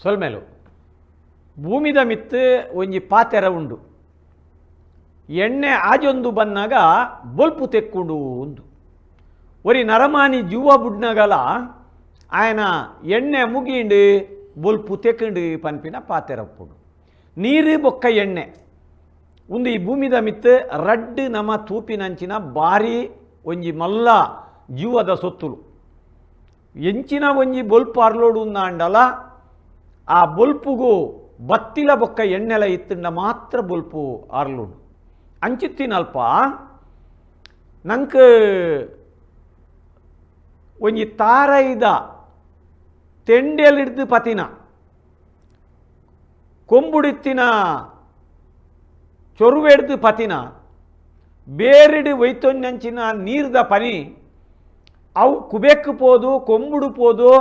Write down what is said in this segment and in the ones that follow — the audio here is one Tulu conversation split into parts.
ಸೊಲ್ಮೆಲು ಭೂಮಿದ ಮಿತ್ತು ಒಂಜಿ ಪಾತೆರ ಉಂಡು ಎಣ್ಣೆ ಆಜೊಂದು ಬನ್ನಾಗ ಬೊಲ್ಪು ತೆಕ್ಕುಂಡು ಉಂದು ಒರಿ ನರಮಾನಿ ಜೂವ ಬುಡ್ನಗಲ ಆಯನ ಎಣ್ಣೆ ಮುಗಿಂಡು ಬೊಲ್ಪು ತೆಕ್ಕಂಡು ಪನ್ಪಿನ ಪಾತೆರಪ್ಪುಡು ನೀರು ಬೊಕ್ಕ ಎಣ್ಣೆ ಉಂದು ಈ ಭೂಮಿದ ಮಿತ್ತು ರಡ್ಡು ನಮ ತೂಪಿನಂಚಿನ ಬಾರಿ ಒಂಜಿ ಮಲ್ಲ ಜೀವದ ಸೊತ್ತುಲು ಎಂಚಿನ ಒಂಜಿ ಬೊಲ್ಪು ಅರ್ಲೋಡು ಅಂಡಲ ಆ ಬೊಲ್ಪುಗು ಬತ್ತಿಲ ಬೊಕ್ಕ ಎಣ್ಣೆಲ ಇತ್ತಂಡ ಮಾತ್ರ ಬೊಲ್ಪು ಅರ್ಲೋಡು ಅಂಚಿತ್ತಿನಲ್ಪ ನಂಕ್ ಒಂಜಿ ತಾರೈದ ತೆಂಡೆಲಿಡ್ದು ಪತಿನ ಕೊಂಬುಡಿತ್ತಿನ ಚೊರುವೆಡ್ದು ಪತಿನ ಬೇರಿಡು ಒಯ್ತೊಂಜಂಚಿನ ನೀರ್ದ ಪನಿ ಅವು ಕುಬೆಕ್ಕು ಪೋದು ಕೊಂಬುಡು ಪೋದು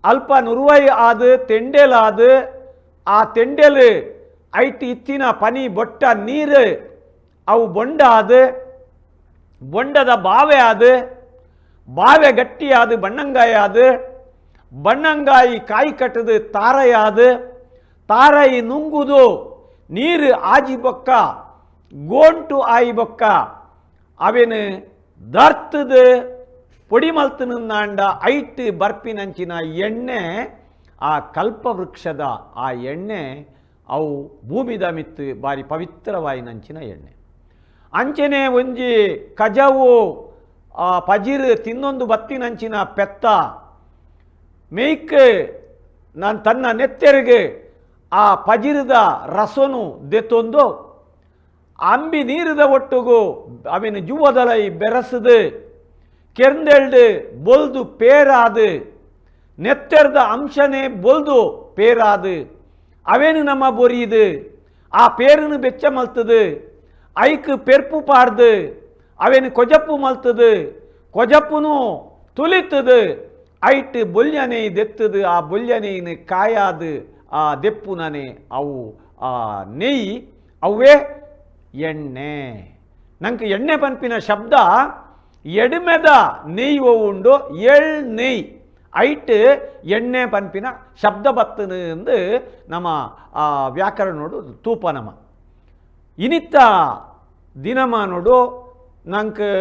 ಅಲ್ಪ ನುರುವೈ ಆದು ತೆಂಡೆಲಾದು ಆ ತೆಂಡೆಲು ಐಟ್ ಇತ್ತಿನ ಪನಿ ಬೊಟ್ಟ ನೀರು ಅವು ಬೊಂಡಾದು ಬೊಂಡದ ಬಾವೆ ಆದು ಬಾವೆ ಗಟ್ಟಿಯಾದು ಬಣ್ಣಂಗಾಯಿ ಆದು ಬಣ್ಣಂಗಾಯಿ ಕಾಯಿ ಕಟ್ಟದು ತಾರಯಾದು ತಾರೈ ನುಂಗುದು ನೀರು ಆಜಿ ಬೊಕ್ಕ ಗೋಂಟು ಆಯಿ ಬೊಕ್ಕ ಅವೇನು ದರ್ತದು ಪೊಡಿ ಮಲ್ತನಂದಾಂಡ ಐಟ್ ಬರ್ಪಿನಂಚಿನ ಎಣ್ಣೆ ಆ ಕಲ್ಪವೃಕ್ಷದ ಆ ಎಣ್ಣೆ ಅವು ಭೂಮಿದ ಮಿತ್ತು ಬಾರಿ ಪವಿತ್ರವಾಯಿನಂಚಿನ ಎಣ್ಣೆ. ಅಂಚನೆ ಒಂಜಿ ಕಜವು ಆ ಪಜಿರು ತಿನ್ನೊಂದು ಬತ್ತಿನಂಚಿನ ಪೆತ್ತ ಮೇಯ್ಕ್ ನಾನು ತನ್ನ ನೆತ್ತೆರಿಗೆ ಆ ಪಜಿರದ ರಸನು ದೆತ್ತೊಂದು ಅಂಬಿ ನೀರಿದ ಒಟ್ಟುಗು ಅವಿನ ಜುವದಲೈ ಬೆರಸದು ಕೆರ್ಂದೆಳ್ದು ಬೊಲ್ದು ಪೇರಾದು ನೆತ್ತೆರ್ದ ಅಂಶನೇ ಬೊಲ್ದು ಪೇರಾದು ಅವೇನು ನಮ್ಮ ಬೊರಿಯುದು ಆ ಪೇರನ್ನು ಬೆಚ್ಚ ಮಲ್ತದು ಐಕ್ ಪೆರ್ಪು ಪಾಡ್ದು ಅವೇನು ಕೊಜಪ್ಪು ಮಲ್ತದು ಕೊಜಪ್ಪುನು ತುಲಿತದು ಐಟ್ ಬೊಲ್ಯನೆ ದೆತ್ತದು ಆ ಬೊಲ್ಯನೆಯನ್ನು ಕಾಯಾದು ಆ ದೆಪ್ಪುನನೆ ಅವು ಆ ನೆಯ್ಯಿ ಅವೇ ಎಣ್ಣೆ. ನಂಗೆ ಎಣ್ಣೆ ಪನ್ಪಿನ ಶಬ್ದ ಎಡ್ಮೆದ ನೆಯ್ಯಿ ಉಂಡು ಎಳ್ ನೆಯ್ ಐಟ್ ಎಣ್ಣೆ ಪನ್ಪಿನ ಶಬ್ದ ಬತ್ತನು ಎಂದು ನಮ್ಮ ವ್ಯಾಕರಣೋಡು ತೂಪ ನಮ ಇನಿತ್ತ ದಿನಮಾನೋಡು ನಂಗೆ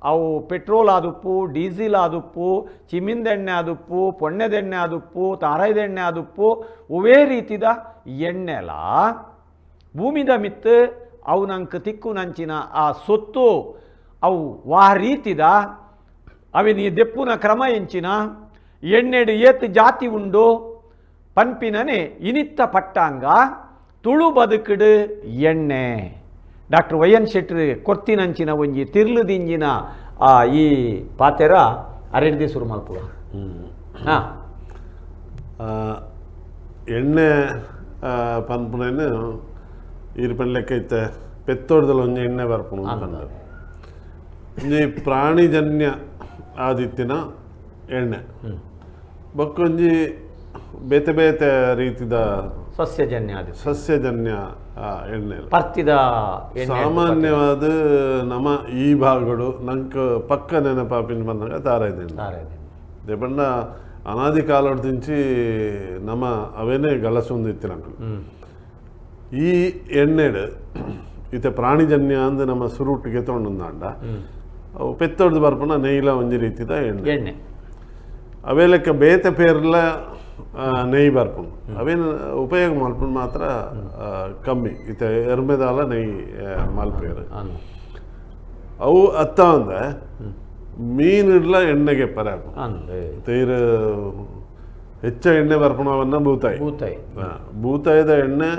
ಅವು ಪೆಟ್ರೋಲ್ ಆದುಪ್ಪು ಡೀಸೆಲ್ ಆದುಪ್ಪು ಚಿಮಿಂದೆಣ್ಣೆ ಆದುಪ್ಪು ಪೊಣ್ಣೆದೆಣ್ಣೆ ಆದುಪ್ಪು ತಾರಾಯ್ದೆಣ್ಣೆ ಆದುಪ್ಪು ಅವೇ ರೀತಿದ ಎಣ್ಣೆಲ ಭೂಮಿದ ಮಿತ್ತು ಅವು ನಂಗೆ ತಿಕ್ಕು ನಂಚಿನ ಆ ಸೊತ್ತು ಅವು ವಾ ರೀತಿದ ಅವಿನ ಈ ದೆಪ್ಪುನ ಕ್ರಮ ಎಂಚಿನ ಎಣ್ಣೆಡು ಏತ್ ಜಾತಿ ಉಂಡು ಪನ್ಪಿನನೆ ಇನಿತ್ತ ಪಟ್ಟಾಂಗ ತುಳು ಬದುಕುಡು ಎಣ್ಣೆ. Doctor Y N ಶೆಟ್ರು ಕೊರ್ತಿನಂಚಿನ ಒಂಜಿ ತಿರ್ಲು ದಿಂಜಿನ ಈ ಪಾತೆರ ಅರೆಡ್ದಿ ಸುರು ಮಲ್ಪುವ. ಹಾಂ ಎಣ್ಣೆ ಪನ್ಪುನೇನು ಈರ್ ಪನ್ಲೆಕ್ಕ ಇತ್ತೆ ಪೆತ್ತೋಡ್ದಲ್ಲ ಒಂಜಿ ಎಣ್ಣೆ ಬರ್ಪುನು ಪಂಡ ಒಂಜಿ ಪ್ರಾಣಿಜನ್ಯ ಆದಿತ್ತಿನ ಎಣ್ಣೆ ಬೊಕ್ಕೊಂಜಿ ಬೇತೆ ಬೇತೆ ರೀತಿದ ಸಸ್ಯಜನ್ಯ ಆದಿತ್ತು ಸಸ್ಯಜನ್ಯ ಎಣ್ಣೆ ಪರ್ತಿದ ಸಾಮಾನ್ಯವಾದ ನಮ್ಮ ಈ ಭಾಗಗಳು ನಂಗೆ ಪಕ್ಕ ನೆನಪಾಪಿನ ಬಂದಾಗ ತಾರಾಯ್ದೆಣ್ಣೆ ದೇಪಂಡ ಅನಾದಿ ಕಾಲೊಡ್ದಿಂಚಿ ನಮ್ಮ ಅವೇನೇ ಗಲಸೊಂದಿತ್ತು ನಂಗೆ. ಈ ಎಣ್ಣೆಡು ಇತ್ತೆ ಪ್ರಾಣಿಜನ್ಯ ಅಂದ್ ನಮ್ಮ ಸುರುಟ್ಟಿಗೆ ತೊಗೊಂಡಂದಾಂಡ ಅವು ಪೆತ್ತೊಡ್ದು ಬರ್ಪುನ ನೆಯ್ಲ ಒಂಜಿ ರೀತಿದ ಎಣ್ಣೆ ಎಣ್ಣೆ ಅವೇ ಲೆಕ್ಕ ಬೇತೆ ಪೇರ್ಲ ನೆಯ್ ಬರ್ಪುಂಡು ಅವೇನು ಉಪಯೋಗ ಮಲ್ಪುಂಡು ಮಾತ್ರ ಕಮ್ಮಿ ಇತ್ತೆ ಎರ್ಮೆದಾಲ ನೆಯ್ ಮಲ್ಪೇರು ಅವು ಅತ್ತ ಅಂದೆ ಮೀನಿಡ್ಲ ಎಣ್ಣೆಗೆ ಪರ ತೀರ ಹೆಚ್ಚ ಎಣ್ಣೆ ಬರ್ಪುಣವನ್ನ ಬೂತಾಯಿ ಬೂತಾಯಿ ಬೂತಾಯಿದ ಎಣ್ಣೆ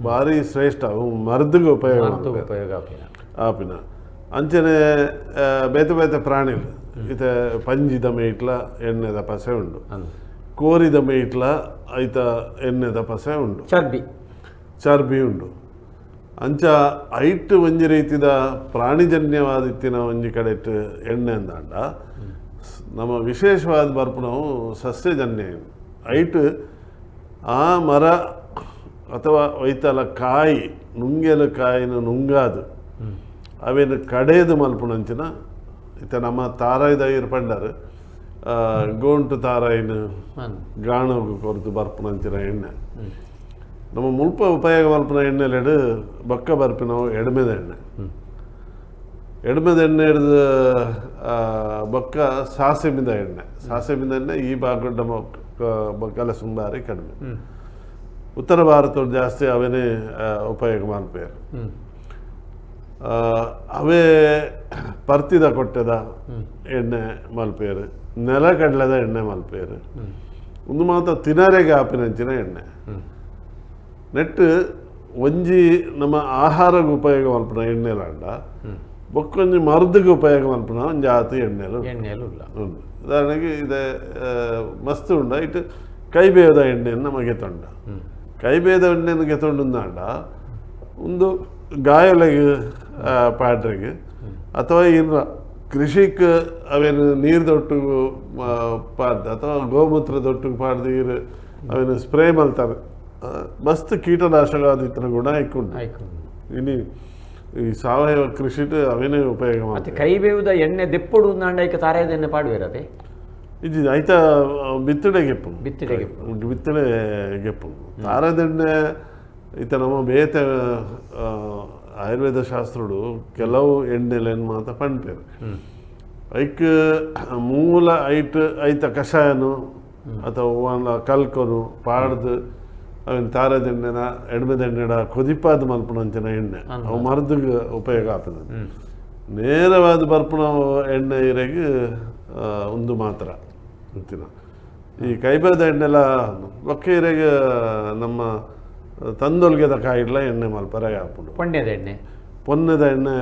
ಭಾರಿ ಶ್ರೇಷ್ಠ ಅವು ಮರ್ದಿಗೆ ಉಪಯೋಗ ಉಪಯೋಗ ಆಪಿನ ಅಂಚನೆ ಬೇತೆ ಬೇತೆ ಪ್ರಾಣಿಲು ಇತ್ತೆ ಪಂಜಿದ ಮೇಟ್ಲ ಎಣ್ಣೆದ ಪಸೆ ಉಂಡು ಕೋರಿದ ಮೇಟ್ಲ ಐತ ಎಣ್ಣೆದ ಪಸೆ ಉಂಡು ಚರ್ಬಿ ಚರ್ಬಿ ಉಂಡು ಅಂಚ ಐಟ್ ಒಂಜಿ ರೀತಿದ ಪ್ರಾಣಿಜನ್ಯವಾದಿತ್ತಿನ ಒಂಜಿ ಕಡೆಟ್ ಎಣ್ಣೆ ಅಂದಾಂಡ ನಮ್ಮ ವಿಶೇಷವಾದ ಬರ್ಪುನವು ಸಸ್ಯಜನ್ಯ ಐಟ್ ಆ ಮರ ಅಥವಾ ಒಯ್ತಲ ಕಾಯಿ ನುಂಗೆಲ ಕಾಯಿನ ನುಂಗಾದು ಅವೇನು ಕಡೆಯದು ಮಲ್ಪುನಂಚಿನ ಇತ್ತ ನಮ್ಮ ತಾರಾಯ್ದ ಇರ್ ಪಂಡರು ಗೋಂಟು ತಾರಾಯಿನ ಅಂದ್. ಗಾಣಗ್ ಕೊರ್ದು ಬರ್ಪುನಂಚಿನ ಎಣ್ಣೆ. ನಮ್ಮ ಮುಲ್ಪ ಉಪಯೋಗ ಮಲ್ಪುನ ಎಣ್ಣೆಲೆಡ್ ಬೊಕ್ಕ ಬರ್ಪಿನವು ಎಡ್ಮೆದ ಎಣ್ಣೆ. ಎಡ್ಮೆದ ಎಣ್ಣೆ ಹಿಡ್ದು ಬೊಕ್ಕ ಸಾಸೆಮಿದ ಎಣ್ಣೆ. ಸಾಸೆಮಿದ ಎಣ್ಣೆ ಈ ಭಾಗಡ್ ನಮ್ಮ ಬೊಕ್ಕಲ ಸುಂಬಾರಿ ಕಡಿಮೆ. ಉತ್ತರ ಭಾರತದ ಜಾಸ್ತಿ ಅವೇನೇ ಉಪಯೋಗ ಮಲ್ಪೇರು. ಅವೇ ಪರ್ತಿದ ಕೊಟ್ಟೆದ ಎಣ್ಣೆ ಮಲ್ಪೇರು, ನೆಲಕಡಲೆದ ಎಣ್ಣೆ ಮಲ್ಪೇರು. ಒಂದು ಮಾತ ತಿನರೆಗೆ ಆಪಿನಂಚಿನ ಎಣ್ಣೆ. ನೆಟ್ಟು ಒಂಜಿ ನಮ್ಮ ಆಹಾರಕ್ಕೆ ಉಪಯೋಗ ಮಲ್ಪುನ ಎಣ್ಣೆಲಾಂಡ ಬೊಕ್ಕೊಂಜಿ ಮರ್ದಿಗೆ ಉಪಯೋಗ ಮಲ್ಪುನ ಒಂಜಿ ಆತು ಎಣ್ಣೆಲು ಎಣ್ಣೆಲು ಉಲ್ಲ. ಉಂಡು. ಉದಾಹರಣೆಗೆ ಇದೆ ಮಸ್ತ್ ಉಂಡು. ಇಟ್ಟು ಕೈಬೇವುದ ಎಣ್ಣೆಯನ್ನು ನಮಗೆ ತೊಂಡ, ಕೈಬೇದ ಎಣ್ಣೆಯನ್ನು ಗೆತೊಂಡುಂದಾಂಡ ಒಂದು ಗಾಯೊಲೆಗ್ ಪಾಡ್ರೆಗ್ ಅಥವಾ ಇನ್ನ ಕೃಷಿಕ್ ಅವೇನು ನೀರ್ದೊಟ್ಟಿಗೆ ಪಾಡ್ದು ಅಥವಾ ಗೋಮೂತ್ರದೊಟ್ಟಿಗೆ ಪಾಡ್ದು ಈರು ಅವೇನು ಸ್ಪ್ರೇ ಮಲ್ತಾರೆ. ಮಸ್ತ್ ಕೀಟನಾಶಕ ಆದಿತ್ತಿನ ಗುಣ ಇಕ್ಕುಂಡು. ಆಯ್ತು. ಇನಿ ಈ ಸಾವಯವ ಕೃಷಿಟ್ ಅವೇನೇ ಉಪಯೋಗ ಮತ್ತೆ ಮಾಡ್ತಾರೆ. ಕೈ ಬೇವುದ ಎಣ್ಣೆ ದೆಪ್ಪೊಡು ಅಂದಾಂಡ ಐಕ ತಾರಾಯದ ಎಣ್ಣೆ ಪಾಡುವೆರತೆ? ಇಜ್ಜಿ, ಐತ ಬಿತ್ತಡೆ ಗೆಪ್ಪು. ಬಿತ್ತಡೆ ಗೆಪ್ಪು. ಬಿತ್ತಡೆ ಗೆಪ್ಪು ತಾರದೆಣ್ಣೆ. ಈತ ನಮ್ಮ ಬೇತೆ ಆಯುರ್ವೇದ ಶಾಸ್ತ್ರಡು ಕೆಲವು ಎಣ್ಣೆಲೆನ್ ಮಾತ ಪಣ್ಪೇರು. ಐಕ್ ಮೂಲ ಐಟ್ ಐತ ಕಷಾಯನು ಅಥವಾ ಹೂವನ್ನ ಕಲ್ಕೊನು ಪಾಡ್ದು ಅವಿನ ತಾರದೆಣ್ಣೆನ ಎಡ್ಮೆದೆಣ್ಣೆಡ ಕೊದಿಪಾದ್ ಮಲ್ಪುನಂಚಿನ ಎಣ್ಣೆ ಅವು ಮರ್ದಿಗ್ ಉಪಯೋಗ ಆಪುನ. ನೇರವಾದ ಬರ್ಪುನ ಎಣ್ಣೆ ಇರೆಗ್ ಉಂದು ಮಾತ್ರ ಅಂತಿನ. ಈ ಕೈಬಾದ ಎಣ್ಣೆಲ ಬೊಕ್ಕ ಇರೆಗ್ ನಮ್ಮ ತಂದೊಲ್ಗೆದ ಕಾಯಿಡ್ಲ ಎಣ್ಣೆ ಮಲ್ಪರೆ ಆಪುಂಡು. ಪೊಣ್ಣೆದ ಎಣ್ಣೆ. ಪೊನ್ನೆದ ಎಣ್ಣೆ.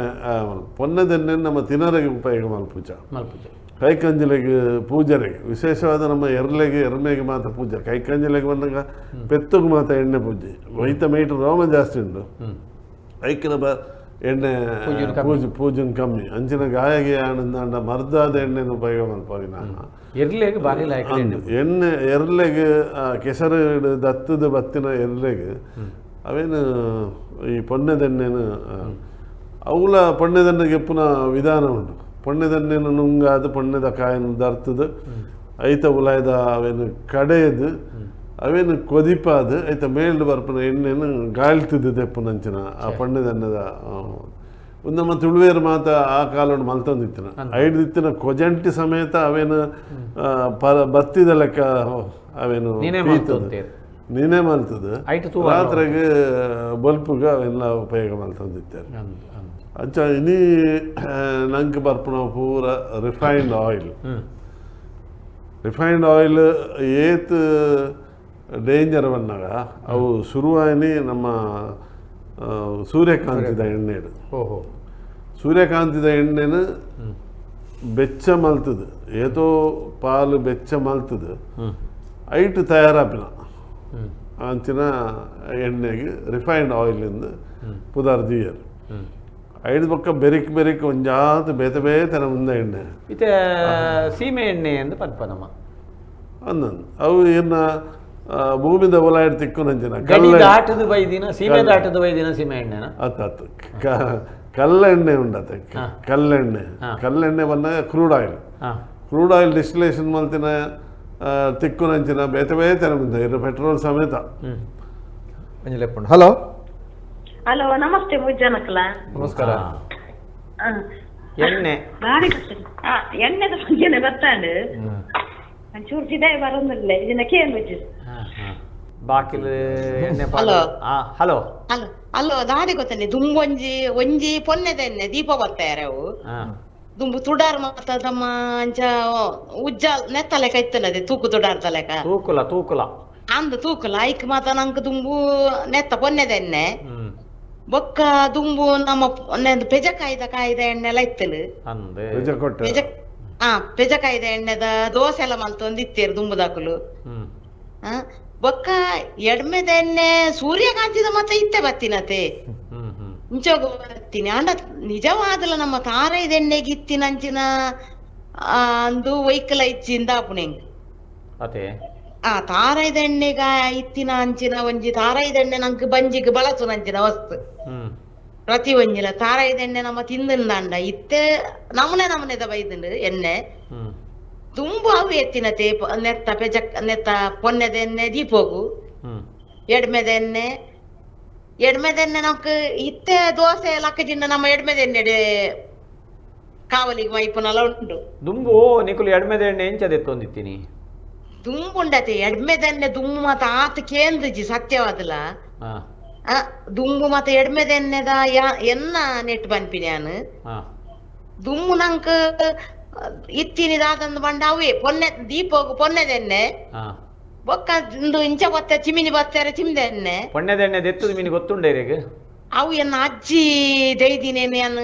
ಪೊನ್ನೆದ ಎಣ್ಣೆ ನಮ್ಮ ತಿನರೆಗ್ ಉಪಯೋಗ ಮಲ್ಪುಜ. ಮಲ್ಪುಜ. ಕೈಕಂಜಿಲೆಗ್ ಪೂಜರೆಗ್, ವಿಶೇಷವಾದ ನಮ್ಮ ಎರ್ಲೆಗ್ ಎರ್ಮೆಗ್ ಮಾತ್ರ ಪೂಜೆ. ಕೈಕಂಜಿಲೆಗ್ ಬಂದಾಗ ಪೆತ್ತುಗ್ ಮಾತ್ರ ಎಣ್ಣೆ ಪೂಜೆ. ಐತ ಮೈಟ್ ರೋಮ ಜಾಸ್ತಿ ಉಂಡು, ಐಕಿನ ಬ ಎಣ್ಣೆ ಪೂಜುನ್ ಕಮ್ಮಿ. ಪೂಜೆ ಪೂಜುನ್ ಕಮ್ಮಿ. ಅಂಚಿನ ಗಾಯಗೆ ಆನಂದಾಂಡ ಮರ್ದಾದ ಎಣ್ಣೆನ ಉಪಯೋಗ ಮಲ್ಪವಿನ. ಎರ್ಲೆಗ್ ಬಾರಿ ಲಾಯ್ಕ್ ಎಣ್ಣೆ. ಎಣ್ಣೆ ಎರ್ಲೆಗ್ ಕೆಸರು ದತ್ತದ ಬತ್ತಿನ ಎರ್ಲೆಗ್ ಅವೇನು ಈ ಪೊನ್ನೆದೆಣ್ಣೆನು ಅವುಲ ಪೊನ್ನೆದೆಣ್ಣೆ ಗೆಪ್ಪುನ ವಿಧಾನ ಉಂಡು. ಪೊನ್ನೆದೆಣ್ಣೆನು ನುಂಗಾದ್ ಪೊನ್ನೆದ ಕಾಯನ್ನು ದರ್ತದು ಐತ ಉಲಾಯ್ದ ಅವೇನು ಕಡೆಯದು ಅವೇನು ಕೊದಿಪಾದು ಐತ ಮೇಲ್ಡ್ ಬರ್ಪುನ ಎಣ್ಣೆನು ಗಾಳ್ತಿದ್ದು ದೆಪ್ಪುನಂಚಿನ ಆ ಪೊನ್ನೆದೆಣ್ಣೆದ. ಉಂದು ನಮ್ಮ ತುಳುವೇರು ಮಾತ ಆ ಕಾಲೋಡು ಮಲ್ತೊಂದಿತ್ತಿನ. ಐಡ್ದಿತ್ತಿನ ಕೊಜಂಟಿ ಸಮೇತ ಅವೇನು ಪರ ಬತ್ತಿದ ಲೆಕ್ಕ ಅವೇನು ನೀನೇ ಪೀತದು. ಮಲ್ತೊಂತೇರು. ನೀನೇ ಮಲ್ತದು. ಐಟ್ ತೂವಲ್ಲ. ರಾತ್ರೆಗ್ ಬಲ್ಪುಗ ಅವೆಲ್ಲ ಉಪಯೋಗ ಮಲ್ತೊಂದಿತ್ತೇರು. ಅಂದ್, ಅಂದ್. ಅಂಚ ಇನಿ ನಂಕ್ ಬರ್ಪುನ ಪೂರ ರಿಫೈನ್ಡ್ ಆಯಿಲ್. ರಿಫೈನ್ಡ್ ಆಯಿಲ್ ಏತ್ ಡೇಂಜರ್ ಬಂದಾಗ ಅವು ಶುರುವಾಯಿನಿ ನಮ್ಮ ಸೂರ್ಯಕಾಂತಿದ ಎಣ್ಣೆಡು. ಓಹೋ. ಸೂರ್ಯಕಾಂತಿದ ಎಣ್ಣೆನ ಬೆಚ್ಚ ಮಲ್ತದು, ಏತೋ ಪಾಲು ಬೆಚ್ಚ ಮಲ್ತದು ಐಟ್ ತಯಾರಾಪಿನ ಅಂಚಿನ ಎಣ್ಣೆಗೆ ರಿಫೈನ್ಡ್ ಆಯಿಲ್ ಇಂದು ಪುದಾರ್ ದೀಯರ್. ಐದು ಬೊಕ್ಕ ಬೆರಿಕ್ ಬೆರಿಕ್ ಒಂಜಾತ್ ಬೇತೆ ಬೇತೆ ಮುಂದೆ ಎಣ್ಣೆ. ಇತ್ತೆ ಸೀಮೆ ಎಣ್ಣೆ ಎಂದು ಪನ್ಪ ನಮ್ಮ. ಅಂದಂದು ಅವು ಇನ್ನ ಭೂಮಿದ ಒಲಾಯ್ಡ್ ತಿಕ್ಕುನಂಚಿನ ಗಡಿ ಕಲ್ಲ ದಾಟದು ಬೈದಿನ ಸೀಮೆ, ದಾಟದು ಬೈದಿನ ಸೀಮೆ ಎಣ್ಣೆನ. ಅತ್ತ ಅತ್ತ, ಕಲ್ಲೆಣ್ಣೆ ಉಂಡತೆ. ಕಲ್ಲೆಣ್ಣೆ. ಕಲ್ಲೆಣ್ಣೆ ಬಂದಾಗ crude oil. Crude oil distillation ಮಲ್ತಿನ ತಿಕ್ಕುನಂಚಿನ ಬೇತೆ ಬೇತೆ ಮುಂದೆ ಇನ್ನು ಪೆಟ್ರೋಲ್ ಸಮೇತ. ಒಂಜಿ ಲೆಪ್ಪುಂಡು. ಹಲೋ. ಹಲೋ, ನಮಸ್ತೆ ಮುಜ್ಜನಕ್ಲ. ನಮಸ್ಕಾರ. ಎಣ್ಣೆ. ಬಾರಿ ಕಷ್ಟ. ಎಣ್ಣೆದ ಬಗ್ಗೆನೆ ಬರ್ತಾಂಡು, ಒಂಚೂರು ಸಿದಾಯಿ ಬರೋದಿಲ್ಲ ಇದನ್ನ ಕೇಂಬುಜು. ಬಾಕಿಲ್ ಎಣ್ಣೆ. ಹಲೋ. ಹಲೋ. ಅಲ್ಲ ಅಲ್ಲೋ, ದಾದೆ ಗೊತ್ತನೆ, ದುಂಬೊಂಜಿ ಒಂಜಿ ಪೊನ್ನೆದ ಎಣ್ಣೆ ದೀಪ ಬರ್ತಾರೆ ಅವು. ದುಂಬು ತುಡಾರ್ ಮಾತ ತಮ್ಮ ಅಂಚ ಉಜ್ಜಾಲ್ ನೆತ್ತ ಲೆಕ್ಕ ಇತ್ತನದೆ, ತೂಕು ತುಡಾರ್ದ ಲೆಕ್ಕ. ತೂಕುಲ ತೂಕುಲ. ಅಂದ್, ತೂಕುಲ. ಐಕ್ ಮಾತ ನಂಕ್ ದುಂಬು ನೆತ್ತ ಪೊನ್ನೆದ ಎಣ್ಣೆ. ಬೊಕ್ಕ ದುಂಬು ನಮ್ಮ ಪೆಜಕಾಯಿದ ಕಾಯಿದ ಎಣ್ಣೆ ಎಲ್ಲ ಇತ್ತುಂಡು. ಅಂದ್. ನಿಜ ಕೊಟ್ಟೆ. ಪೆಜ ಪೆಜಕಾಯಿದ ಎಣ್ಣೆದ ದೋಸೆ ಎಲ್ಲ ಮಲ್ತೊಂದು ಇತ್ತೇರು ದುಂಬುದಾಕುಲು. ಬೊಕ್ಕ ಎಡ್ಮೆದ ಎಣ್ಣೆ ಸೂರ್ಯಕಾಂತಿದ ಮತ್ತ ಇತ್ತೆ ಬತ್ತಿನತೆ. ಹ್ಮ್ ಹ್ಮ್ ಇಂಚೋಗು ಬತ್ತೀನಿ. ಆಂಡ ನಿಜವಾದಲ ನಮ್ಮ ತಾರೈದ ಎಣ್ಣೆಗೆ ಇತ್ತಿನಂಚಿನ ಅಂದು ಒಯ್ಕಲ ಇಚ್ಚಿಂದ ಆಪುನೆಂಗ್. ಅತೆ. ತಾರೈದ ಎಣ್ಣೆಗ ಇತ್ತಿನ ಅಂಚಿನ ಒಂಜಿ ತಾರೈದ ಎಣ್ಣೆ ನಂಕ್ ಬಂಜಿಗ್ ಬಳಸುನಂಚಿನ ವಸ್ತು. ಪ್ರತಿ ಒಂಜಿಲ ತಾರಾಯಿದ ಎಣ್ಣೆ ನಮ್ಮ ತಿಂದಂಡ. ಇತ್ತೆ ನಮೂನೆ ನಮೂನೆದ ಬೈದುಂಡು ಎಣ್ಣೆ. ದುಂಬು ಅವು ಎತ್ತಿನತೆ ನೆತ್ತ ಪೆಜಕ್ ನೆತ್ತ ಪೊನ್ನೆದೆನ್ನೆ ದೀಪೋಗು ಎಡ್ಮೆದೆನ್ನೆ ಎಡ್ಮೆದೆನ್ನೆ ನಮ್ಕ್ ಇತ್ತೆ ದೋಸೆ ಲಕ್ಕಜಿಂದ ನಮ್ಮ ಎಡ್ಮೆದೆನ್ನೆ ಕಾವಲಿಗೆ ಮೈಪುನಲ ಉಂಟು. ದುಂಬು ನಿಕುಲು ಎಡ್ಮೆದೆಣ್ಣೆ ಎಂಚದೆತ್ತೊಂದಿತ್ತೀನಿ? ದುಂಬುಂಡತೆ ಎಡ್ಮೆದೆನ್ನೆ ದುಂಬು ಮಾತ ಆತ ಕೇಂದ್ರಜಿ ಸತ್ಯವಾದಲ. ದುಂಬು ಮಾತ ಎಡ್ಮೆದೆನ್ನೆದ ಎನ್ನ ನೆಟ್ ಪನ್ಪಿನಿ ಯಾನ್. ದುಂಬು ನಂಕ್ ಇತ್ತಿನಿ ದಾದಂದು ಬಂಡ ಅವೇ ಪೊನ್ನೆ ದೀಪೋಗು ಪೊನ್ನೆದೆನ್ನೆ ಬೊಕ್ಕ ಇಂದು ಇಂಚ ಬತ್ತ ಚಿಮಿನಿ ಬತ್ತಾರೆ ಚಿಮ್ದೆನ್ನೆ ಪೊನ್ನೆದೆಣ್ಣೆ ದೆತ್ತದ ಮೀನು ಗೊತ್ತುಂಡೆ ಅವು ಎನ್ನ ಅಜ್ಜಿ ದೈದಿನೇನು ಯಾನ್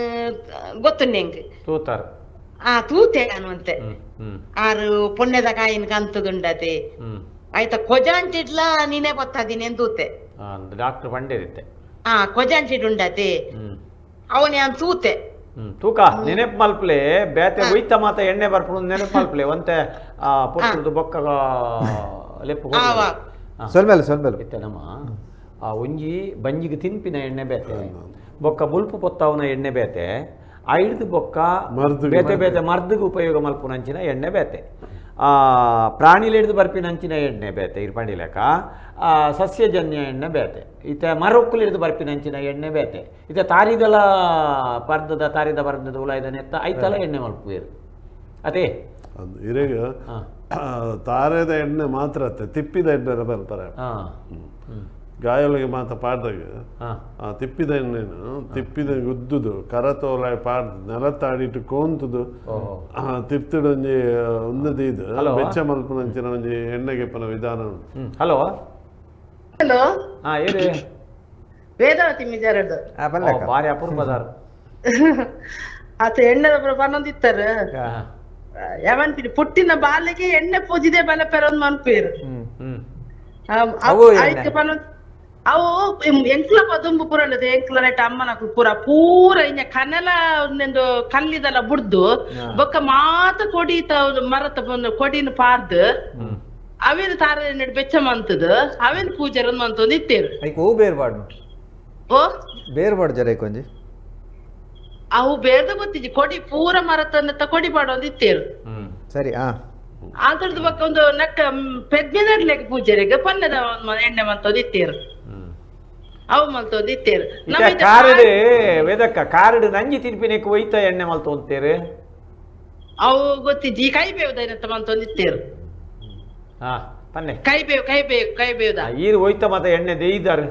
ಗೊತ್ತುಂಡೆ ಎಂಕ್ ತೂತಾರ ತೂತೆ ಅನ್ನುವಂತೆ ಆರು ಪೊನ್ನೆದ ಕಾಯಿನ ಕಂತದುಂಡತೆ ಆಯ್ತಾ ಕೊಜಾಂಟಿಡ್ಲಾ ನೀನೆ ಬತ್ತದಿನಿ ತೂತೆ ಡಾಕ್ಟರ್ ಪಂಡೇರಿತ್ತೆ ಕೊಜಾಂಟಿಡ್ ಉಂಡತೆ ಅವನೇ ಯಾನ್ ತೂತೆ ತೂಕ ನೆನಪು ಮಲ್ಪಲೆ ಬೇತೆ ಒಯ್ತ ಮಾತ ಎಣ್ಣೆ ಬರ್ಪುಡು ನೆನಪು ಮಲ್ಪಲೆ ಒಂತೆ ಪೊಟ್ಟುದು ಬೊಕ್ಕ ಲೆಪ್ಪು ಸೊಲ್ಮೆಲ್ ಸೊಲ್ಮೆಲ್ ಇತ್ತೆ ನಮ್ಮ ಆ ಒಂಜಿ ಬಂಜಿಗೆ ತಿನ್ಪಿನ ಎಣ್ಣೆ ಬೇತೆ ಬೊಕ್ಕ ಬುಲ್ಪು ಪೊತ್ತಾವನ ಎಣ್ಣೆ ಬೇತೆ ಐಡ್ದು ಬೊಕ್ಕ ಬೇತೆ ಬೇತೆ ಮರ್ದಿಗೆ ಉಪಯೋಗ ಮಲ್ಪುನಂಚಿನ ಎಣ್ಣೆ ಬೇತೆ ಪ್ರಾಣಿಲಿಡ್ದು ಬರ್ಪಿನಂಚಿನ ಎಣ್ಣೆ ಬೇತೆ ಇರ್ಪಂಡಿ ಲೆಕ್ಕ ಸಸ್ಯಜನ್ಯ ಎಣ್ಣೆ ಬೇತೆ ಇತ್ತೆ ಮರಕ್ಕುಲಿಡ್ದು ಬರ್ಪಿನಂಚಿನ ಎಣ್ಣೆ ಬೇತೆ ಇತ್ತೆ ತಾರಿದಲ ಪರ್ದದ ತಾರಿದ ಪರ್ದದ ಉಲಾಯ್ದ ನೆತ್ತ ಐತಲ ಎಣ್ಣೆ ಮಲ್ಪುವೇರು ಅದೇ ಇರೆಗ ತಾರೆದ ಎಣ್ಣೆ ಮಾತ್ರ ಅತ್ತೆ ತಿಪ್ಪಿದ ಎಣ್ಣೆ ಬರ್ತಾರೆ ಗಾಯೊಳಗೆ ಮಾತ ಪಾಡ್ದಾಗ ಆ ತಿಪ್ಪಿದ ಎಣ್ಣೆನು ತಿಪ್ಪಿದ ಗುದ್ದುದು ಕರತೋಲ ಪಾಡ್ ನೆಲತ್ತಾಡಿಟ್ಟು ಕೋಂತುದು ತಿಪ್ತಿಡೊಂಜಿ ಉನ್ನದೀದು ಬೆಚ್ಚ ಮಲ್ಪುನಂಚಿನ ಒಂಜಿ ಎಣ್ಣೆಗೆ ಪನ ವಿಧಾನ ಉಂಟು. ಹಲೋ ಹಲೋ ಏರು ವೇದಾವತಿ ಮಿಜಾರದು ಬಾರಿ ಅಪೂರ್ವದಾರು ಆತ ಎಣ್ಣೆದ ಪನ್ನೊಂದಿತ್ತಾರೆ ಯಾವನ್ಪಿನಿ ಪುಟ್ಟಿನ ಬಾಲೆಗೆ ಎಣ್ಣೆ ಪೂಜಿದೆ ಬಲ ಪೆರೊಂದು ಮನ್ಪೇರು ಐಕ್ ಪನ್ನೊಂದು ಅವು ಎಂಕ್ಲ ಪದುಂಬು ಪೂರ ಎಂಕ್ಲ ನೆಟ್ ಅಮ್ಮನಕ್ಲು ಪೂರ ಪೂರ ಇಂಜ ಕನೆಲ ಒಂದೊಂದು ಕಲ್ಲಿದೆಲ್ಲ ಬುಡ್ದು ಬೊಕ್ಕ ಮಾತ ಕೊಡಿ ಮರತ ಕೊಡಿನ ಪಾರ್ದು ಅವೇನು ತಾರ ಬೆಚ್ಚ ಮಂತದ ಅವೇನು ಪೂಜೆ ಮಂತೊಂದು ಇತ್ತೇರು ಐಕ್ ಓ ಬೇರ್ಬಾರ್ದು ಓ ಬೇರ್ಬಾರ್ದು ಜರ ಐಕೊಂಜಿ ಅವು ಬೇರ್ದ ಗೊತ್ತಿಜ್ಜಿ ಕೊಡಿ ಪೂರ ಮರತನ್ನ ಕೊಡಿ ಪಾಡೊಂದು ಇತ್ತೇರು ಸರಿ ಅದ್ರದ್ದು ಬೊಕ್ಕ ಒಂದು ನಕ್ಕ ಪೆದ್ಮೆದಡ್ಲೆಗ್ ಪೂಜೆರಿಗೆ ಪನ್ನೆದ ಎಣ್ಣೆ ಮಂತೊಂದು ಇತ್ತೇರು ಅವು ಮಲ್ತೊಂದು ಇತ್ತೇರು. ಕಾರಡು ವೇದಕ್ಕ ಕಾರಡು ನಂಜಿ ತಿನ್ಪಿನಕ್ಕೆ ಒಯ್ತ ಎಣ್ಣೆ ಮಲ್ತೊಂತೇರು ಅವು ಗೊತ್ತಿಜ್ಜಿ ಕೈ ಬೇವುದ ಮಂತೊಂದು ಇತ್ತೇರು. ಪನ್ನೆ ಕೈ ಬೇವು ಕೈ ಬೇವು ಕೈ ಬೇವುದ ಈರು ಒಯ್ತ ಮಾತ ಎಣ್ಣೆ ದೇಯ್ದಾರು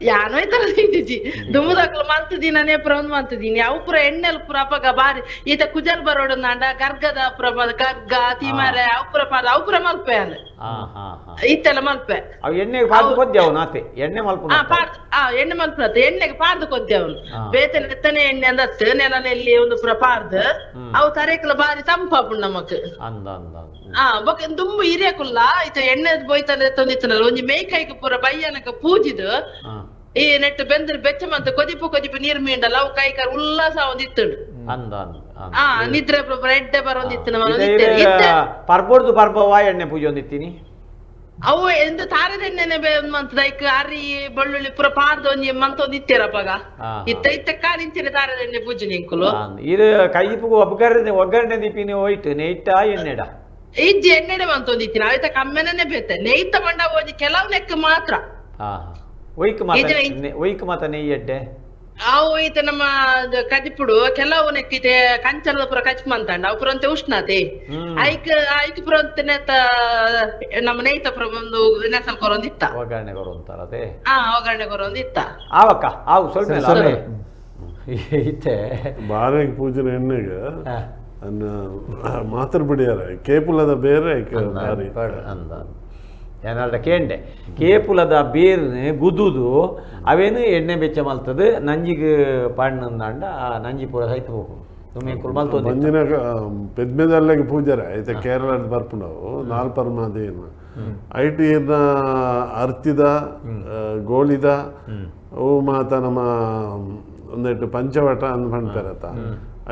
ಯಾನೋ ಈ ತರ ಇದ್ದಿಜ್ಜಿ ದುಮ್ಮದಾಕ್ಲು ಮಲ್ತದೀನಿ ನಾನೇ ಪುರ ಒಂದು ಮಲ್ತದೀನಿ ಅವು ಪೂರ ಎಣ್ಣೆಲ್ ಪೂರ ಅಪಗ ಬಾರಿ ಈತ ಕುಜಲ್ ಬರೋಡು ನಾಂಡ ಗರ್ಗದ ಪುರ ಗರ್ಗ ತಿಮರೆ ಅವು ಪೂರ ಪಾದ ಅವು ಪೂರ ಮಲ್ಪೆ ಅಲ್ಲ ಇತ್ತೆಲ್ಲ ಮಲ್ಪೆ ಅವು ಎಣ್ಣೆಗೆ ಪಾರ್ದು ಕೊದ್ದೆ ಅವನು ಆತೆ ಎಣ್ಣೆ ಮಲ್ಪು ಎಣ್ಣೆ ಮಲ್ಪುನತ್ತೆ ಎಣ್ಣೆಗೆ ಪಾರ್ದು ಕೊದ್ದೆ ಅವನು ಬೇತೆ ನೆತ್ತನೆ ಎಣ್ಣೆ ಅಂದತ್ತು ನೆಲನೆಲ್ಲಿ ಒಂದು ಪೂರ ಪಾರ್ದು ಅವು ತರೇಕಲ ಬಾರಿ ತಂಪಾಪುಂಡು ನಮಕ್ ಅಂದ ಅಂದ ಬೊಕ ದುಂಬು ಹಿರಿಯಕುಲ್ಲ ಈತ ಎಣ್ಣೆ ಬೋಯ್ತಾನೆ ತಂದಿತ್ತನಲ್ಲ ಒಂಜಿ ಮೇಕೈಗೆ ಪೂರ ಬಯ್ಯನಕ ಪೂಜಿದು ಈ ನೆಟ್ಟು ಬೆಂದ್ರೆ ಬೆಚ್ಚ ಮಂತ ಕೊದಿಪು ಕೊದಿಪು ನೀರ್ ಮೀಂಡಲ್ಲ ಅವು ಕೈ ಕಾರ್ ಉಲ್ಲಾಸ ಒಂದಿತ್ತುಂಡು ಅಂದ ನಿದ್ರೆ ಎಡ್ಡೆ ಬರೋದಿತ್ತು ನಮ್ಮ ಪರ್ಬೋರ್ದು ಪರ್ಬವ ಎಣ್ಣೆ ಪೂಜೆ ಒಂದಿತ್ತೀನಿ ಅವು ಎಂದು ತಾರದ ಎಣ್ಣೆನೆ ಮಂತದ ಐಕ್ ಅರಿ ಬೆಳ್ಳುಳ್ಳಿ ಪೂರ ಪಾರ್ದು ಒಂಜಿ ಮಂತ ಒಂದಿತ್ತೀರಪ್ಪಗ ಇತ್ತ ಇತ್ತ ಕಾಲಿಂಚಿನ ತಾರದ ಎಣ್ಣೆ ಪೂಜೆ ನಿಂಕುಲು ಇದು ಕೈಪುಗು ಒಗ್ಗರಣೆ ಒಗ್ಗರಣೆ ದೀಪಿನಿ ಹೋಯ್ತು ನೆಯ್ಟ ಎಣ್ಣೆಡ ಇಜ್ಜಿ ಎಣ್ಣೆಡೆ ಮಂತೊಂದಿತ್ತೀನಿ ಅವಿತ ಕಮ್ಮೆನೇ ಬೇತೆ ನೆಯ್ತ ಮಂಡ ಒಂಜಿ ಕೆಲವು ನೆಕ್ ಮಾತ್ರ ಒಯ್ಕ್ ಮಾತ ಒಯ್ಕ್ ಮಾತ ನೆಯ್ಯಿ ಎಡ್ಡೆ ಅವು ಈತ ನಮ್ಮ ಕಜಿಪುಡು ಕೆಲವು ನೆಕ್ಕಿತೆ ಕಂಚಲದ ಪುರ ಕಚ್ ಮಂತಂಡ ಅವು ಪುರಂತೆ ಉಷ್ಣತೆ ಐಕ್ ಐಕ್ ಪುರಂತೆ ನೆತ್ತ ನಮ್ಮ ನೇಯ್ತ ಪುರ ಒಂದು ನೆಸಲ್ ಕೊರೊಂದಿತ್ತ ಒಗ್ಗರಣೆ ಕೊರೊಂತಾರತೆ ಒಗ್ಗರಣೆ ಕೊರೊಂದಿತ್ತ ಆವಕ್ಕ ಆವು ಸ್ವಲ್ಪ ಇತ್ತೆ ಬಾರೆಗೆ ಪೂಜೆ ಎಣ್ಣೆಗೆ ಮಾತ್ರ ಬಿಡಿಯಾರ ಕೇಪುಲದ ಬೇರೆ ಬಾರಿ ಅಂದ ಏನಾಲ್ಡ ಕೇಂಡೆ ಕೇಪುಲದ ಬೇರ್ನ ಗುದುದು ಅವೇನು ಎಣ್ಣೆ ಬೆಚ್ಚ ಮಲ್ತದ ನಂಜಿಗೆ ಪಾಡ್ನಂದಾಂಡ ಆ ನಂಜಿ ಪೂರ ಸೈತ ಹೋಗು ಮಂಜಿನ ಪೆದ್ಮೆದಲ್ಲೆಗೆ ಪೂಜಾರ ಐತೆ ಕೇರಳದ ಬರ್ಪುಂಡವು ನಾಲ್ಪರ್ಮಾದೇನು ಐಟ್ ಈರ್ನ ಅರ್ತಿದ ಗೋಳಿದ ಅವು ಮಾತ ನಮ್ಮ ಒಂದೆಟ್ಟು ಪಂಚವಟ ಅಂದ್ ಪಣ್ಪೆರತ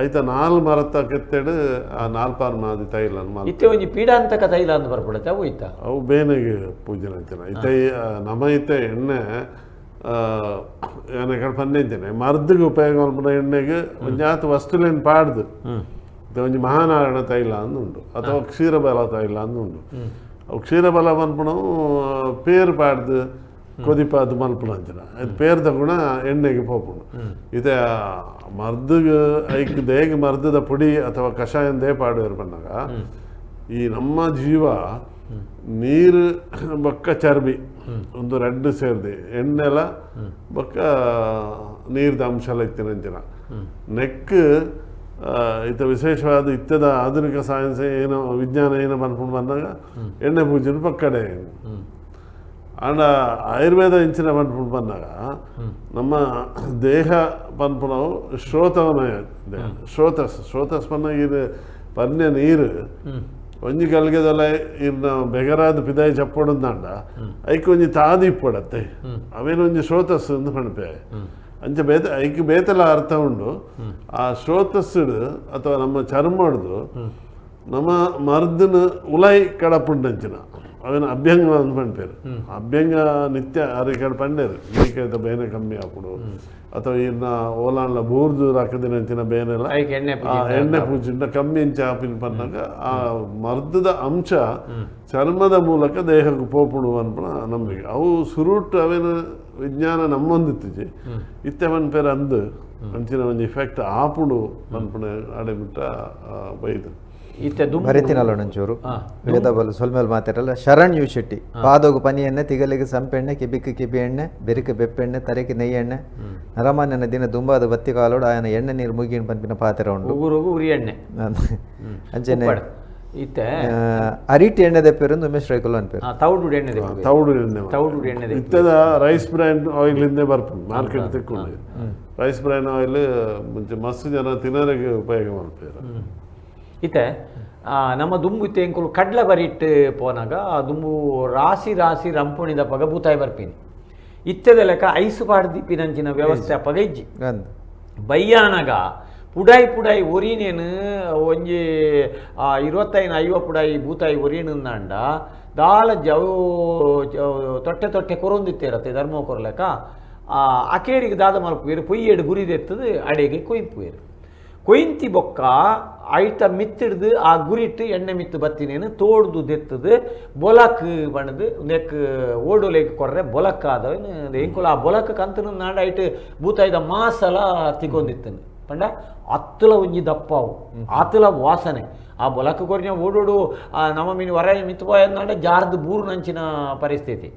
ಐತ ನಾಲ್ ಮರತ ಕೆತ್ತೆಡು ಆ ನಾಲ್ಪಾರ್ ಮಾದಿ ತೈಲ ಇತ್ತೆ ಒಂಜಿ ಪೀಡಾಂತಕ ತೈಲ ಅಂದ್ ಬರ್ಪುಡತೆ ಅವು ಇತ್ತ ಅವು ಬೇನೆಗೆ ಪೂಜೆ ಅಂತಾನೆ ಇತ್ತೆ ನಮ್ಮ ಇತ್ತೆ ಎಣ್ಣೆ ಏನ ಪನ್ನೆಂಚನೆ ಮರ್ದಿಗೆ ಉಪಯೋಗ ಮಲ್ಪುನ ಎಣ್ಣೆಗೆ ಒಂಜಾತ್ ವಸ್ತುಲೇನು ಪಾಡ್ದು ಒಂಜಿ ಮಹಾನಾರಾಯಣ ತೈಲ ಅಂದುಂಡು ಅಥವಾ ಕ್ಷೀರಬಲ ತೈಲ ಅಂದುಂಡು. ಅವು ಕ್ಷೀರಬಲ ಮನ್ಪುನವು ಪೇರು ಪಾಡ್ದು ಕೊದಿಪಾದು ಮಲ್ಪುನ ಅಂಚಿನ ಅದು ಪೇರ್ದ ಗುಣ ಎಣ್ಣೆಗೆ ಪೋಪುಂಡು. ಇತ್ತೆ ಮರ್ದಿಗೆ ಐಕ್ ದೇಗ ಮರ್ದದ ಪುಡಿ ಅಥವಾ ಕಷಾಯ they ಪಾಡುವೆರ್ ಪನ್ನಗ ಈ ನಮ್ಮ ಜೀವ ನೀರು ಬೊಕ್ಕ ಚರ್ಬಿ ಒಂದು ರಡ್ಡು ಸೇರ್ದೆ ಎಣ್ಣೆಲ ಬೊಕ್ಕ ನೀರ್ದ ಅಂಶಲ ಇತ್ತಿನಂಚಿನ ನೆಕ್ ಇತ್ತ ವಿಶೇಷವಾದ ಇತ್ತದ ಆಧುನಿಕ ಸೈನ್ಸ್ ಏನೋ ವಿಜ್ಞಾನ ಏನೋ ಪನ್ಪುಂಡು ಬಂದಾಗ ಎಣ್ಣೆ ಪೂಜೆ ಪಕ್ಕಡೆ. ಆಂಡ ಆಯುರ್ವೇದ ಇಂಚಿನ ಪನ್ಪುಂಡು ಬಂದಾಗ ನಮ್ಮ ದೇಹ ಪನ್ಪುನವು ಶ್ರೋತವನ ಶ್ರೋತಸ್ ಶ್ರೋತಸ್ ಪನ್ನ ಇರು ಪನ್ಯ ನೀರು ಒಂಜಿ ಕಲ್ಗೆದಲ್ಲ ಇರ್ನ ಬೆಗರಾದ ಪಿದಾಯಿ ಚಪ್ಪೊಡುಂದಾಂಡ ಐಕ್ ಒಂಜಿ ತಾದಿ ಇಪ್ಪಡತ್ತೆ ಅವೇನೊಂಜಿ ಶ್ರೋತಸ್ ಅಂದ್ ಪನ್ಪೆ. ಅಂಚ ಬೇತೆ ಐಕ್ ಬೇತೆಲ ಅರ್ಥ ಉಂಡು. ಆ ಶ್ರೋತಸ್ಸುಡು ಅಥವಾ ನಮ್ಮ ಚರ್ಮಡ್ದು ನಮ್ಮ ಮರ್ದನ ಉಲೈ ಕಡಪುಂಡಂಚಿನ ಅವೇನು ಅಭ್ಯಂಗ ಅಂದ್ ಪನ್ಪೆರ್. ಅಭ್ಯಂಗ ನಿತ್ಯ ಅರಿಕಡೆ ಪಂಡೇರು ಮೈಕೈತ ಬೇನೆ ಕಮ್ಮಿ ಆಪುಂಡು ಅಥವಾ ಇನ್ನ ಓಲಾನ್ಲ ಬೂರ್ದು ರಾಕದಿನಂಚಿನ ಬೇನೆಲ್ಲ ಎಣ್ಣೆ ಪೂಜಿಂಡ ಕಮ್ಮಿ ಇಂಚ ಆಪಿನ ಪನ್ನಾಗ ಆ ಮರ್ದದ ಅಂಶ ಚರ್ಮದ ಮೂಲಕ ದೇಹಕ್ಕೆ ಪೋಪುಂಡು ಅನ್ಪುನ ನಂಬಿಕೆ. ಅವು ಸುರುಟ್ ಅವೇನು ವಿಜ್ಞಾನ ನಮ್ಮೊಂದಿತ್ತಿಜಿ ಇತ್ತೆ ಪನ್ಪೆರ್ ಅಂದು ಅಂಚಿನ ಒಂಜಿ ಇಫೆಕ್ಟ್ ಆಪುಂಡು ಪನ್ಪುನ ಅಡೆ ಬಿಟ್ಟ ಬೈದು. ಇತ್ತೆ ಬರೆತಿನಲ್ಲ ಒಂಚೂರು ವೇದ ಬಲ್ ಸೊಲ್ಮೇಲ್ ಮಾತಾಡಲ್ಲ. ಶರಣ್ ಯು ಶೆಟ್ಟಿ ಪಾದೋಗು ಪನಿ ಎಣ್ಣೆ, ತಿಗಲಿಗೆ ಸಂಪೆಣ್ಣೆ, ಕಿಬಿಕ್ ಕಿಬಿ ಎಣ್ಣೆ, ಬೆರಿಕೆ ಬೆಪ್ಪೆಣ್ಣೆ, ತರೆಗೆ ನೆಯ್ಯ ಎಣ್ಣೆ, ನರಮಾನ್ಯನ ದಿನ ದುಂಬಾದ ಬತ್ತಿ ಕಾಲೋಡು ಆಯನ ಎಣ್ಣೆ ನೀರು ಮುಗಿನ ಪನ್ಪಿನ ಪಾತ್ರ ಉಂಡು. ಉಗುರುಗು ಉರಿ ಎಣ್ಣೆ ಅಂಚೆನೆ ಇತ್ತೆ ಅರಿಟಿ ಎಣ್ಣೆ ದೆಪ್ಪೇರು ಉಮೇಶ್ ರೈಕುಲ್ ಅನ್ಪೇರು. ತೌಡು ಎಣ್ಣೆ ತೌಡು ಎಣ್ಣೆ ತೌಡು ಎಣ್ಣೆ ಇತ್ತದ ರೈಸ್ ಬ್ರ್ಯಾಂಡ್ ಆಯಿಲ್ ಹಿಂದೆ ಬರ್ಪುಂಡು ಮಾರ್ಕೆಟ್ ತೆಕ್ಕೊಂಡು. ರೈಸ್ ಬ್ರ್ಯಾಂಡ್ ಆಯಿಲ್ ಮುಂಚೆ ಮಸ್ತ್ ಜನ ತಿನ್ನರಿಗೆ ಉಪಯೋಗ ಮಾಡ್ತಾರೆ. ಇತ್ತೆ ನಮ್ಮ ದುಂಬು ಇತ್ತೆ ಎಂಕುಲು ಕಡ್ಲೆ ಬರಿಟ್ಟು ಪೋನಾಗ ಆ ದುಂಬು ರಾಸಿ ರಾಸಿ ರಂಪುಣಿದ ಪಗ ಬೂತಾಯಿ ಬರ್ಪಿನಿ. ಇತ್ತೆದ ಲೆಕ್ಕ ಐಸು ಪಾಡ್ದಿಪ್ಪಿನಂಚಿನ ವ್ಯವಸ್ಥೆ ಅಪಗ ಇಜ್ಜಿ. ಬಯ್ಯಾನಗ ಪುಡಾಯಿ ಪುಡಾಯಿ ಒರಿನೇನು ಒಂಜಿ 25-50 ಪುಡಾಯಿ ಬೂತಾಯಿ ಒರಿನಂದಾಂಡ ದಾಲ ಜವು ತೊಟ್ಟೆ ತೊಟ್ಟೆ ಕೊರೊಂದಿತ್ತೇರತ್ತೆ ಧರ್ಮ ಕೊರ್ಲೆಕ್ಕ ಅಕೇರಿಗೆ ದಾದ ಮಲ್ಪುವೇರು ಪೊಯ್ಯೇಡು ಗುರಿದೆತ್ತದು ಅಡೆಗೆ ಕೊಯ್ಪುವೇರು. ಕೊಯ್ಂತಿ ಬೊಕ್ಕ ಐತ ಮಿತ್ತಿಡ್ದು ಆ ಗುರಿಟ್ಟು ಎಣ್ಣೆ ಮಿತ್ತು ಬತ್ತಿನೇನು ತೋಡ್ದು ದೆತ್ತದು ಬೊಲಕ್ ಬಣದು ನೆಕ್ ಓಡೋಲೇಕ್ ಕೊರ್ರೆ ಬೊಲಕ್ ಆದವನು ಎಂಕುಲ ಆ ಬೊಲಕ್ ಕಂತನ ನಾಡ ಐಟ್ ಬೂತಾಯ್ದ ಮಾಸಲ ತಿಗೊಂದಿತ್ತನು ಪಂಡ ಅತ್ತಲ ಒಂಜಿ ದಪ್ಪಾವು ಆತಲ ವಾಸನೆ ಆ ಬೊಲಕ್ ಕೊರಿನ ಓಡೋಡು ನಮ್ಮ ಮೀನು ಹೊರ ಮಿತ್ತು ಪೋಯಂದಾಂಡ ಜಾರ್ದು ಬೂರು ನಂಚಿನ ಪರಿಸ್ಥಿತಿ.